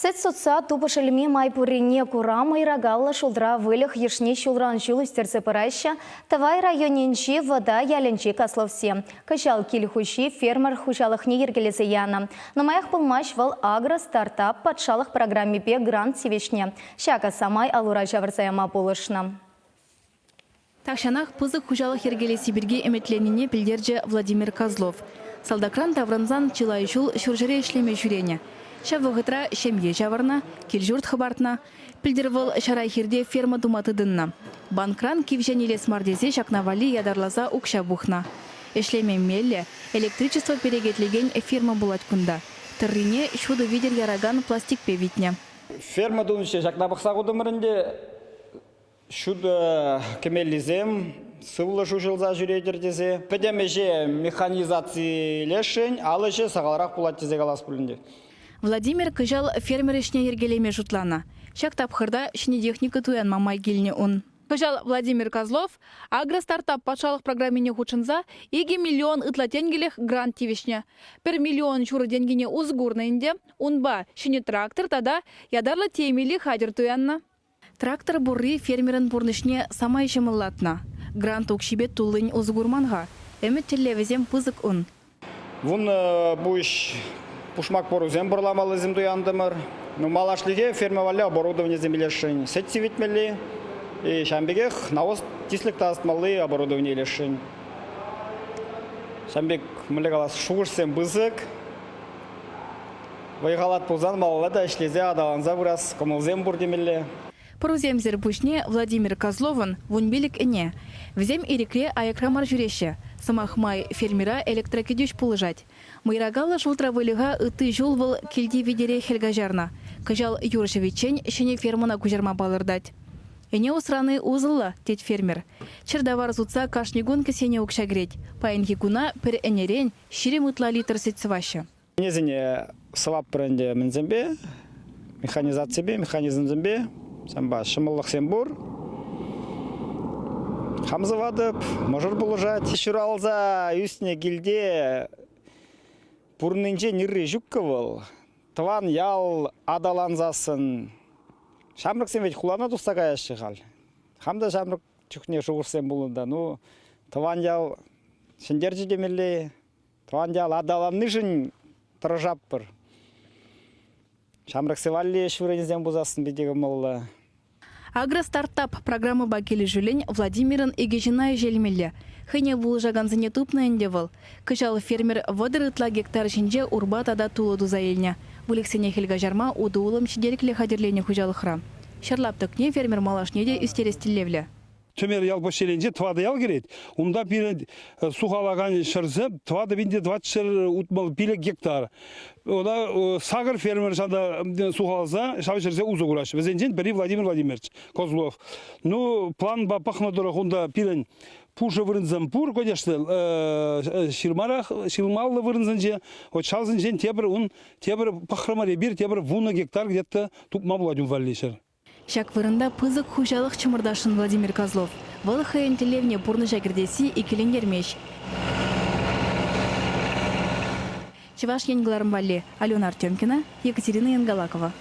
Сӗт сутса тупӑш илме май пуррине кура мӑйракаллӑ шултра выльӑх йышне ҫулран-ҫул ӳстерсе пыраҫҫӗ Тӑвай районӗнчи Вӑта ялӗнчи Козловсем. Кӑҫал кил хуҫи фермер хуҫалӑхне йӗркелесе янӑ. Нумаях пулмасть вӑл Агростартап патшалӑх программипе грант тивӗҫнӗ. Ҫакӑ самай ал-ура ҫавӑрса яма пулӑшнӑ. Тахҫанах пысӑк хуҫалӑх йӗркелесси пирки ӗмӗтленнине пӗлтерчӗ Владимир Козлов. Салтакран таврӑнсан чылай ҫул Ҫурҫӗре ӗҫлеме ҫӳренӗ. Ҫав вӑхӑтра ҫемье ҫавӑрнӑ, кил-ҫурт хӑпартнӑ. Пӗлтӗр вӑл ҫара хирте ферма тума тытӑннӑ. Банкран кивҫен илес мар тесе ҫакна валли ятарласа укҫа пухнӑ. Ӗҫлеме меллӗ, электричество перекетлекен ферма пулать кунта. Тӑррине ҫутӑ витӗр яракан пластикпе витнӗ. Ферма тунӑччӗ, ҫакна пӑхса хутӑмӑр ӗнтӗ. Ҫутӑ кӗмеллисем сывлӑш уҫӑлса ҫӳретӗр тесе. Пӗтӗм ӗҫе механизацилесшӗн, ал ӗҫӗ сахалрах пулать тесе калас пуль ӗнтӗ. Владимир кӑҫал фермер ӗҫне йӗркелеме шутланӑ. Ҫак тапхӑрта ҫӗнӗ техника туянма май килнӗ ун. Кӑҫал Владимир Козлов Агростартап патшалӑх программине хутшӑнса 2 миллион ытла тенкӗлӗх грант тивӗҫнӗ. Пӗр миллион ҫурӑ тенкине усӑ курнӑ ӗнтӗ. Унпа ҫӗнӗ трактор тата ятарлӑ тиемелли хатӗр туяннӑ. Трактор пурри фермерӑн пурнӑҫне самай ҫӑмӑллатнӑ. Грант укҫипе туллин усӑ курман-ха. Ӗмӗт-тӗллевӗсем пысӑк ун. Вунӑ пуҫ пушмак пӑрусем пӑрламаллисем туянтӑмӑр. Ну, малашлӑхе ферма валли оборудованисем илесшӗн. Сӗт сивӗтмелли, ҫавӑн пекех навоз тислӗк тасатмалли оборудовани илесшӗн. Ҫавӑн пек, мӗнле калас, шухӑшсем пысӑк. Вӑй-халат пулсан малалла та ӗҫлесе аталанса пырас кӑмӑлсем пур темелле. Пӑрусемсӗр пуҫне Владимир Козловӑн 15 ӗне. Вӗсем ирӗкре аякра мар ҫӳреҫҫӗ. Сӑмах май, фермера электрокӗтӳҫ пулӑшать. Мӑйракаллӑ шултра выльӑха ытти ҫул вӑл килти витере хӗл каҫарнӑ. Кӑҫал юр ҫӑвиччен ҫӗнӗ фермӑна куҫарма палӑртать. Ӗне усрани усӑллӑ, тет фермер. Чӗр тавар сутса кашни кун кӗсьене укҫа кӗрет. Паянхи куна пӗр ӗнерен 20 ытла литр сӗт сӑваҫҫӗ. Ӗнесене сӑваппӑр ӗнтӗ мӗнсемпе, механизаципе, механизмсемпе. Ҫавӑнпа ҫӑмӑллӑхсем пур. Хам сӑватӑп, мӑшӑр пулӑшать. Ҫуралса ӳснӗ килте пурӑннинчен ырри ҫуккӑ вӑл. Тӑван ял аталансассӑн ҫамрӑксем вӗт хулана тухса каяҫҫӗ халь. Хам та ҫамрӑк чухне шухӑшсем пулнӑ та, ну, тӑван ял ҫӗнтерчӗ темелле. Тӑван ял аталаннишӗн тӑрӑшатпӑр. Ҫамрӑксем валли ӗҫ вырӑнӗсем пулсассӑн питӗ кӑмӑллӑ. Агростартап программӑпа килӗшӳллӗн Владимирӑн икӗ ҫынна ӗҫе илмелле. Хӑйне пулӑшакансене тупнӑ ӗнтӗ вӑл. Кӑҫал фермер 30 ытла гектар ҫинче урпа тата тулӑ туса илнӗ. Выльӑхсене хӗл каҫарма утӑ-улӑм ҫителӗклӗ хатӗрленӗ хуҫалӑхра. Ҫӗр лаптӑкне фермер малашне те ӳстерес тӗллевлӗ. Тӗмер ял поселенинче тӑватӑ ял кӗрет. Унта пирӗн сухалакан ҫӗрсем 4465 гектар. Ӑна сакӑр фермер ҫанта сухаласа ҫав ҫӗрсе усӑ кураҫҫӗ. Вӗсенчен пӗри Владимир Владимирович Козлов. Ну, планпа пӑхнӑ тӑрӑх унта пирӗн пушӑ вырӑнсем пур, конечно, ҫырмарах, ҫырмаллӑ вырӑнсенче. Вот ҫавсенчен тепӗр ун, тепӗр пӑхрӑмӑр эпир, тепӗр вунӑ гектар где-то тупма пулать ун валли ҫӗр. Ҫак вырӑнта пысӑк хуҫалӑх чӑмӑртасшӑн Владимир Козлов. Вӑл хӑйӗн тӗллевне пурнӑҫа кӗртесси иккӗлентермест. Чӑваш Ен кӑларӑм валли Алена Артемкина, Екатерина Янгалакова.